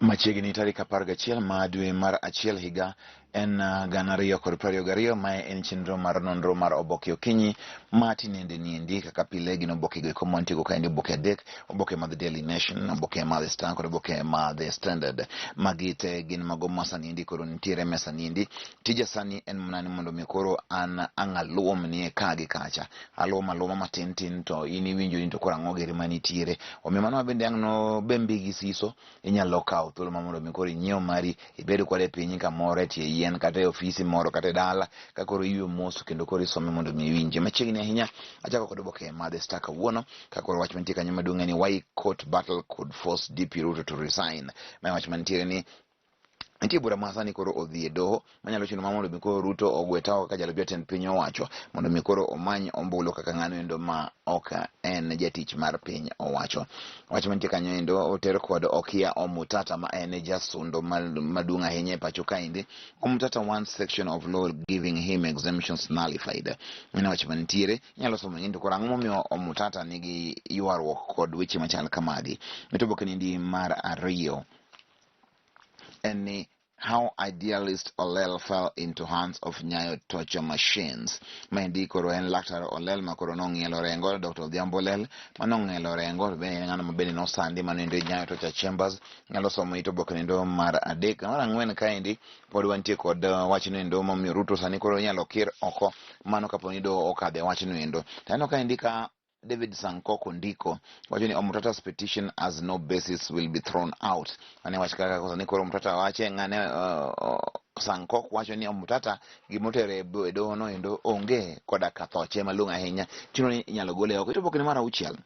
Machiegni tarik 11 ma dwe mar achiel higa en 2022. Mae en chenro mar nonro mar oboke okinyi ma tinende niendi kaka pile gin oboke go eko mwantiego kaendi, oboke adek: oboke mar The Daily Nation, oboke mar The Star kod oboke mar The Standard. Magi te gin mago ma sani endi koro nitiere e mesa niendi. Tija sani en mana ni mondo mi koro an ang' aluom nie ka gi kacha, aluom aluoma matin tin to in iwinjo ni to koro ang'o giri manitiere. Omiyo mano ma bende ang' no bembi gi siso, inyalo kawo thuolo ma mondo mi koro inyiew mari, ibed kode piny kamoro e tie yien kata e ofisi moro kata e dala ka koro iywe mos kendo koro isome mondo mi iwinje machiegni ahinya. Achako kod oboke mar The Star kawuono ka koro wach mantie kanyo maduong' en ni why court battle could force DP Ruto to resign. Ma wach mantiere ni nitie bura ma sani koro odhi e doho manyalo chuno ma mondo mi koro Ruto ogwe tawo kaka jalup jatend piny owacho mondo mi koro omany ombulu kaka ng'ano endo ma ok en jatich mar piny owacho. Wach mantie kanyo endo oter kod Okiya Omutata ma en jasundo maduong' ahinya e pacho kaendi. Omutata wants section of law giving him exemptions nullified. En wach mantiere, inyalo somo ni to koro ang'o momiyo Omutata nigi ywaruok kod weche machal kamagi. Ito oboke niendi mar ariyo en ni how idealist Olel fell into hands of Nyayo torture machines. Maendi koro en Laktar Olel ma koro nong'ielo rengo, Dr. Odhiambo Olel ma nong'ielo rengo, to bende en ng'ano ma bende nosandi manoendo e Nyayo Torture Chambers. Nyalo somo it oboke nendo mar adek. Mar ang'wen kaendi pod wantie kod wachno endo momiyo Ruto sani koro inyalo kir oko mano kapo ni doho okadhe wachno endo. To aneno kaendi ka David Sankoko ndiko wacho ni Omutata's petition has no basis, will be thrown out. Mane wach kaka kosa ni koro Omutata wache ng'ane Sankok wacho ni Omutata gimotere e doho no endo onge koda kathoche malong'o ahinya, chuno ni inyalo gole oko. Ito oboke mar auchiel.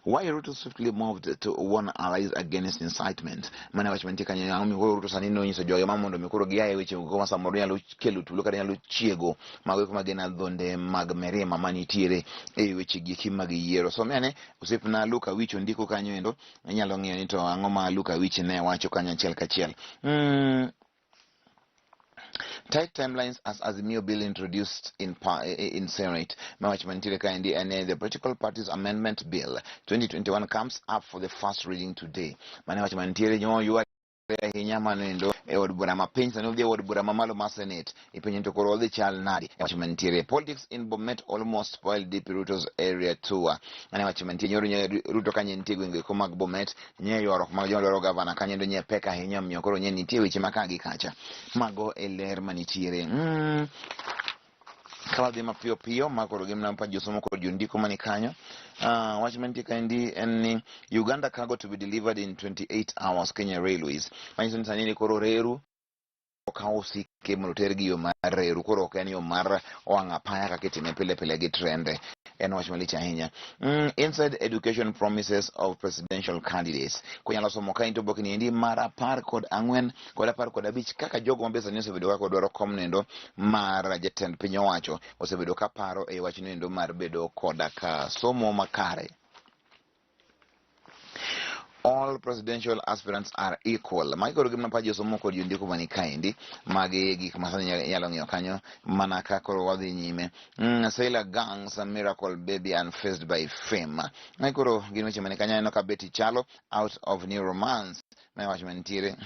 Why Ruto swiftly moved to warn allies against incitement. Mane wach mantie kanyo, ang'o mi koro Ruto sani nonyiso joge ma mondo mi koro gia e weche go ma samoro nyalo kelo tulo kata nyalo chiego mago eko magin adhonde mag mirima manitiere e weche gieki mag yiero. Some ane osiepna Luka Wich ondiko kanyo endo, inyalo ng'iyo ni to ang'o ma Luka Wich ne wacho kanyo achiel kachiel. Tight timelines as Azimio bill introduced in Senate. Mawach mantiere kaendi en ni the Political Parties Amendment Bill 2021 comes up for the first reading today. Mane wach mantiere nyo ywak ahinya mano e od bura ma piny, sani odhi e od bura mamalo mar Senate. Ipenjo ni to koro odhi chal nadi? E wach mantiere, politics in Bomet almost spoiled DP Ruto's area tour. Mane wach mantie nyoro nye Ruto kanye nitie gwenge eko mag Bomet, nye ywaruok mag joma dwaro gavana kanyo endo nye pek ahinya, omiyo koro nye nitie weche ma ka gi kacha. Mago e ler manitiere. Ka wadhi mapiyo piyo ma koro gin mana josomo kod jondiko mani kanyo. Wach mantie kaendi en ni Uganda cargo to be delivered in 28 hours, Kenya Railways. Manyiso ni sani ni koro reru okawo osike mondo oter gi yo mar reru, koro ok en yo mar wang' apaya kaka itime pile pile gi trende. En wach malich ahinya. Inside education promises of presidential candidates. Kunyalo somo ka into oboke niendi mar 14 kod 15 kaka jogo ma be sani osebedo kaka dwaro kom nendo mar jatend piny owacho osebedo ka paro e wach nendo mar bedo koda ka somo makare. All presidential aspirants are equal. Magi koro gin ma josomo kod jondiko mani kaendi. Magi gik ma sani inyalo ng'iyo kanyo mana ka koro wadhi nyime. Sailor Gangs, Miracle Baby unfazed by fame. Magi koro gin weche mani kanyo. Aneno ka Betty Chalo out of new romance. Mae wach mantiere.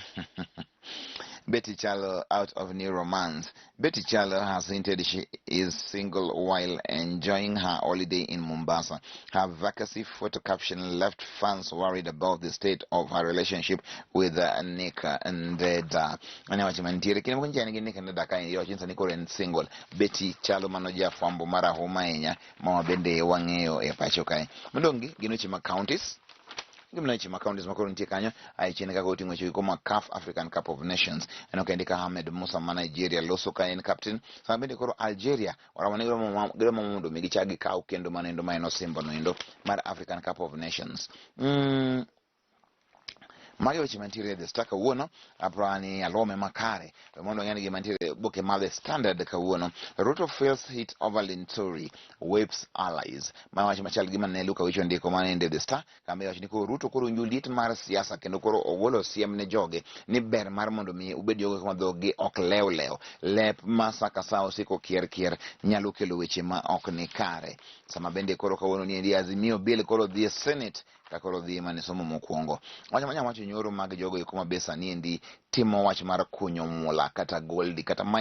Betty Chalo out of new romance. Betty Chalo has hinted she is single while enjoying her holiday in Mombasa. Her vacancy photo caption left fans worried about the state of her relationship with Nick Ndeda. Mane wach mantiere kinde moko nyicha en gi Nick Ndeda ka wacho ni sani koro en single. Betty Chalo mano jafwambo marahuma ahinya ma bende wang'eyo e pacho kae. Modong' gi gin weche mag counties. Gin weche mag counties ma koro nitie kanyo ae chien kaka oting'o weche go mag CAF African Cup of Nations. En ok ka Ahmed Musa ma Nigeria loso ka en captain. Sama bende koro Algeria oramo ni giromo mondo mi gichak gikaw kendo mano endo ma en osimbo no endo mar African Cup of Nations. Magi weche mantiere e The Star kawuono, aparo ni alome makare to mondo ng'e ni gima nitiere e oboke mar The Standard kawuono. Ruto feels heat over Linturi, whips allies. Ma wach machal gi mane Luka Wicho ndiko mane ende The Star, kama iwacho ni koro Ruto koro winjo liet mar siasa kendo koro ogolo siem ne joge ni ber mar mondo mi ubed jogo ma dhogi ok lew lew. Lep ma sa ka sa osiko kier kier nyalo kelo weche ma ok ni kare. Sama bende koro kawuono ni endi Azimio Bill koro dhi e Senate. Ka koro dhi mana e somo mokwongo. Wach manya wacho nyoro mag jogo eko ma be sani endi timo wach mar kunyo mula kata goldi kata ma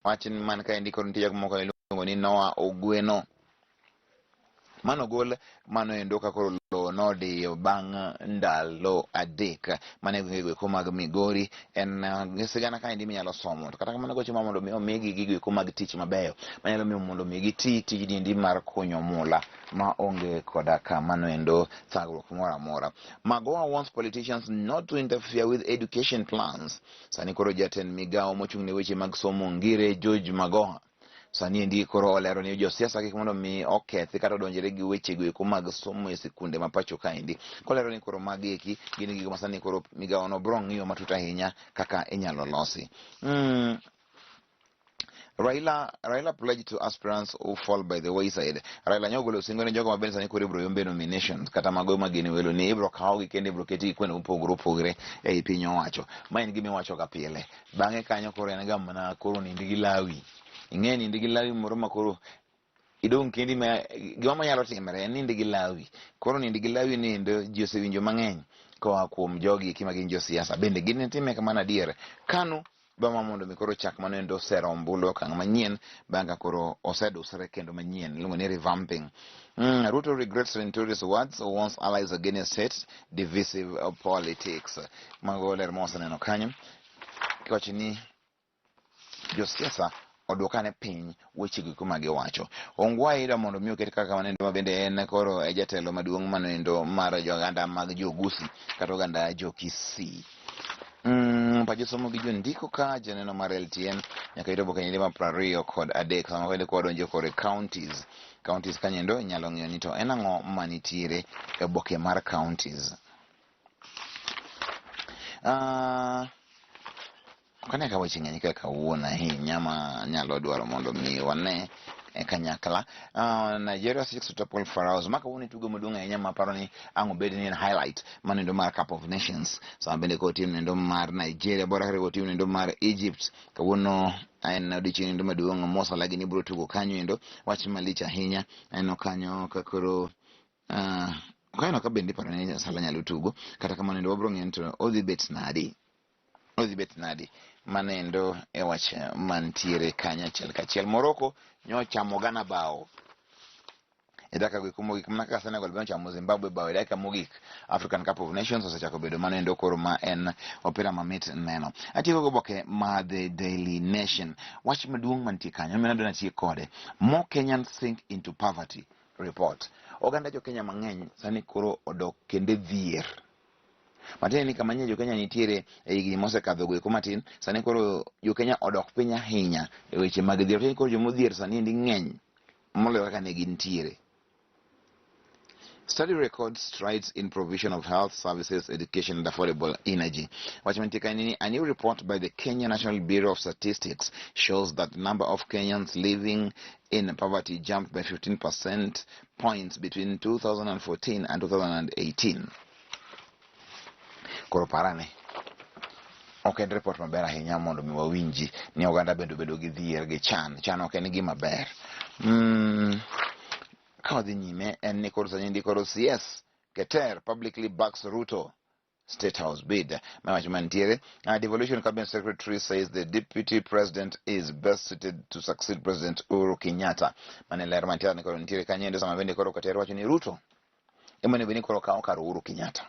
wach man kaendi koro nitie jok moko iluongo ni Noah Ogweno. Mano gol mano endo ka koro lowo nodiyo bang' ndalo adek mane gwenge eko mag Migori en eh, sigana kaendi minyalo somo to kata kamano gocho ma mondo mi omigi gigo eko mag tich mabeyo manyalo miyo mondo mi giti tijni endi mar kunyo mula ma onge koda ka mano endo thagruok moro amora. Magoha wants politicians not to interfere with education plans. Sani koro jatend migawo mochung' ne weche mag somo Ngire George Magoha sani endi koro olero ni josiasa kik mondo mi okethi kata odonjre gi weche go eko mag somo e sikunde ma pacho kaendi kolero ni koro magi eki gin gigo ma sani koro migawono biro ng'iyo matut ahinya kaka inyalo losi. Raila pledged to aspirants who fall by the wayside. Raila nyogolo singo ne jogo ma bende sani koro ibiro yombe nominations kata mago ma gin welo ni ibiro kawgi kendo ibiro ketgi kuonde mopogore opogore ei piny owacho. Ma en gima iwacho ga pile. Bang'e kanyo koro en ga mana koro nind gi lawi. Ing'e nind gi lawi moro ma koro idong' kendi ma gima manyalo timore en nind gi lawi. Koro nind gi lawi nindo ji osewinjo mang'eny koa kuom jogi eki ma gin josiasa. Bende gin time kamano adier. Kanu Bama mondo mi koro chak mano endo sero ombulu e okang' manyien bang' ka koro osedusre kendo manyien iluongo ni revamping. Ruto regrets Linturi's words, warns allies against hate, divisive politics. Mago ler ma waseneno kanyo. Kiwacho ni josiasa oduokane piny weche go ma giwacho. Ongwae ida mondo mi oket kaka manendo ma bende en koro e jatelo maduong' manoendo mar joganda mag jo-Gusii kata oganda jo-Kisii. Pa josomo gi jondiko ka janeno mar LTN nyaka yud oboke nyiri ma 23 sama bende kwa donjo kore counties. Counties kanyendo inyalo ng'iyo ni to en ang'o manitiere e oboke mar counties. Ok ane ka weche ng'eny kaka kawuono ahinya ma nyalo dwaro mondo mi wane e kanyakla. Nigeria seeks to topple Pharaohs. Ma kawuono e tugo maduong' ahinya ma aparo ni ang' obed ni en highlight manendo mar Cup of Nations. Sama bende koro tim nendo mar Nigeria bora kariwo tim nendo mar Egypt. Kawuono en odiochieng' nendo maduong' Mo Salah gini biro tugo kanyo endo. Wach malich ahinya en kanyo ka koro ok aneno ka bende iparo ni Salah nyalo tugo. Kata kamano endo wabiro ng'eyo ni to odhi bet nadi. Odhi bet nadi manendo e wach mantiere kanyo achiel kachiel. Morocco nyochamo Ghana bao e dakika go eko mogik mana kaka Senegal be nochamo Zimbabwe bao e dakika mogik. African Cup of Nations osechako bedo mano endo koro ma en opira mamit neno. Atieko gi oboke ma The Daily Nation. Wach maduong' mantie kanyo meno adwa natiek kode. More Kenyans sink into poverty report. Oganda jo Kenya mang'eny sani koro odok kendo e dhier. Matiende ni kama nye jo-Kenya nitiere e higni mosekadho go eko matin, sani koro jo-Kenya odok piny ahinya e weche mag dhier. Matiende ni koro joma odhier sani endi ng'eny moloyo kaka ne gintiere. Study records strides in provision of health services, education and affordable energy. Wach mantie kae ni a new report by the Kenya National Bureau of Statistics shows that the number of Kenyans living in poverty jumped by 15% points between 2014 and 2018. Koro parane ok en report maber ahinya mondo mi wawinji ni oganda bende obedo gi dhier gi chan. Chan ok en gima ber. Ka wadhi nyime en ni koro sani koro CS Keter publicly backs Ruto State House bid. Ma wach mantiere. Devolution Cabinet Secretary says the Deputy President is best suited to succeed President Uhuru Kenyatta. Mane ler mantiere ni koro nitiere kanyo endo sama bende koro Keter wacho ni Ruto ema onego bed ni koro kawo kar Uhuru Kenyatta.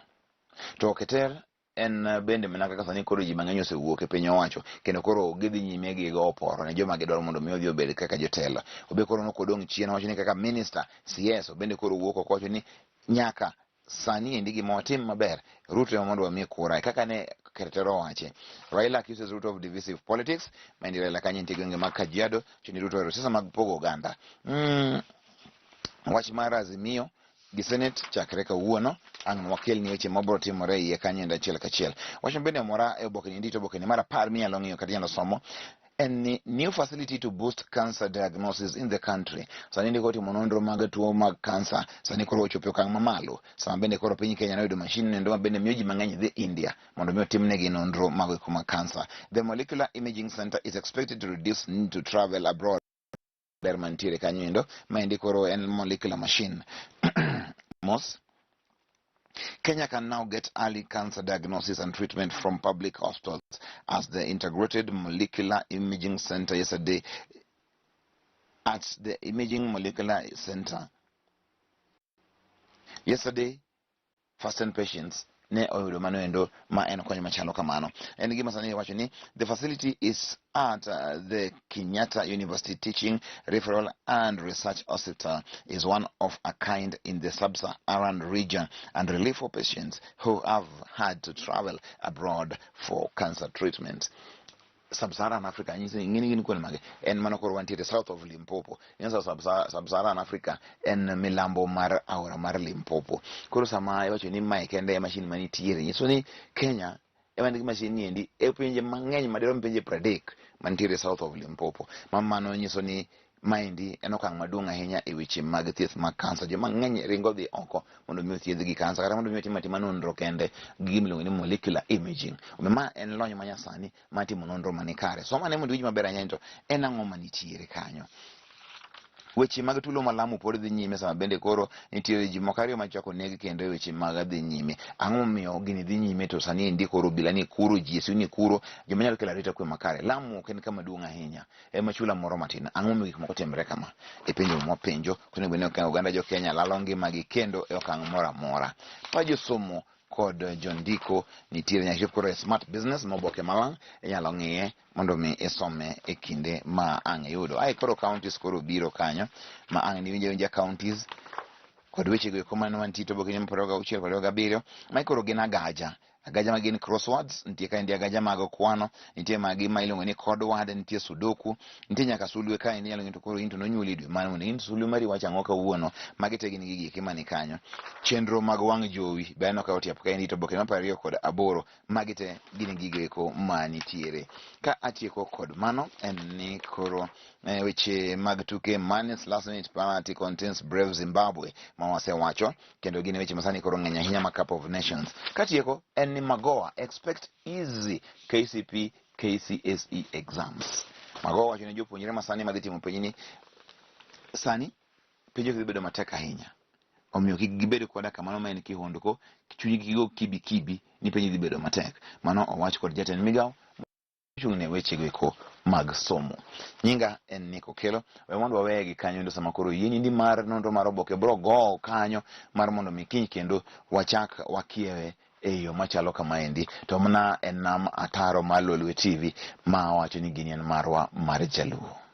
To Keter en bende mana kaka sani koro ji mang'eny osewuok e piny owacho kendo koro gidhi nyime gi go oporo ne joma gidwaro mondo mi odhi obed kaka jotelo. Obe koro nokodong' chien owacho ni kaka minister CS obende koro wuok oko wacho ni nyaka sani endi gima watim maber Ruto ema mondo wamiye kura kaka ne Keter owache. Raila accuses Ruto of divisive politics. Maendi Raila kanyo nitie gwenge mag Kajiado wacho ni Ruto ohero siasa mag pogo oganda. Wach mar Azimio gi Senate chakre kawuono ang' wakelni weche mabiro timore e iye kanyo endo achiel kachiel. Wach mabende omora e oboke ni ndito oboke ni mar 10 minyalo ng'iyo kata inyalo somo en ni new facility to boost cancer diagnosis in the country. Sani ndiko timo nonro mag tuo mag kansa sani koro ochopo e okang' mamalo. Sama bende koro piny Kenya noyudo mashin nendo ma bende miyo ji mang'eny dhi India mondo mi otimnegi nonro mag eko mag kansa. The molecular imaging center is expected to reduce need to travel abroad. Ler mantiere kanyo endo maendi koro en molecular machine. Mos. Kenya can now get early cancer diagnosis and treatment from public hospitals as the Integrated Molecular Imaging Center yesterday at the Imaging Molecular Center. Yesterday, first 10 patients ne oyudo mano endo ma en kony machalo kamano. En gima sani iwacho ni the facility is at the Kenyatta University Teaching, Referral and Research Hospital is one of a kind in the sub-Saharan region and relief for patients who have had to travel abroad for cancer treatment. Sub-Saharan Africa nyiso ni ng'eni gin kuonde mage en mano koro wantiere south of Limpopo inyiso Sub-Saharan Africa en milambo mar aora mar Limpopo koro sama iwacho ni mae kende e mashin manitiere nyiso ni Kenya ema nigi mashin ni endi e pinje mang'eny madirom pinje 30 mantiere south of Limpopo ma mano nyiso ni maendi en okang' maduong' ahinya e weche mag thieth mag kansa. Joma ng'eny ringo dhi oko mondo mi othiedhgi kansa kata mondo mi otim atima nonro kende gi gima iluongo ni molecular imaging. Omiyo ma en lony ma nyasani mar timo nonro mani kare. Som ane mondo iwinj maber ahinya ni to en ang'o manitiere kanyo. Weche mag tulo ma Lamu pod dhi nyime sama bende koro nitiere ji moko ariyo machako neg kendo e weche mag dhi nyime. Ang'o momiyo gini dhi nyime to sani endi koro obila ni kuro, GSU ni kuro, joma nyalo kelo arita kwe makare. Lamu ok en kama duong' ahinya, en chula moro matin. Ang'o momiyo gik moko timre kama? E penjo mwapenjo, onego bed ni oganda jo Kenya lalo ngimagi kendo e okang' moro amora. Pa josomo kod jondiko nitiere nyaka chop koro e smart business moboke malang' inyalo ng'iye mondo mi isome e kinde ma ang' iyudo. Ae koro counties koro biro kanyo ma ang' niwinjo awinja counties kod weche go eko mane wantie to oboke ni 26 27 ma koro gin agaja agaja ma gin crosswords nitie kaendi agaja mag kwano nitie magi ma iluongo ni code word nitie sudoku nitie nyaka sulwe kaendi inyalo ng'eyo to koro in to nonyuoli dwe mane mondo in sulwe mari wacho ang'o kawuono magi te gin gigi eki mani kanyo chenro mag wang' jowi be aneno ka otiap kaendi to oboke mar 28 magi te gin gigo eko manitiere ka atieko kod mano en ni koro weche mag tuke Manes last minute penalty contains brave Zimbabwe ma wasewacho kendo gin weche masani koro ng'eny ahinya ma Cup of Nations katieko en ni Magoha expect easy KCP KCSE exams Magoha wacho ne jopuonjre masani madhi timo penj ni sani penj ok dhi bedo matek ahinya omiyo kik gibed koda kamano ma en kihondko chunygi kik go kibi kibi ni penj dhi bedo matek mano owach kod jatend migawo mochung' ne wechego eko mag somo. Nyinga en Nick Okelo. We mondo waweye gi kanyo endo sama koro yieni ndi mar nonro mar oboke bro go kanyo mar mondo mi kiny kendo wachak wakiewe e yo machalo kamaendi. To mana en nam ataro mar Lolwe TV ma wacho ni gini en marwa mar Jaluo.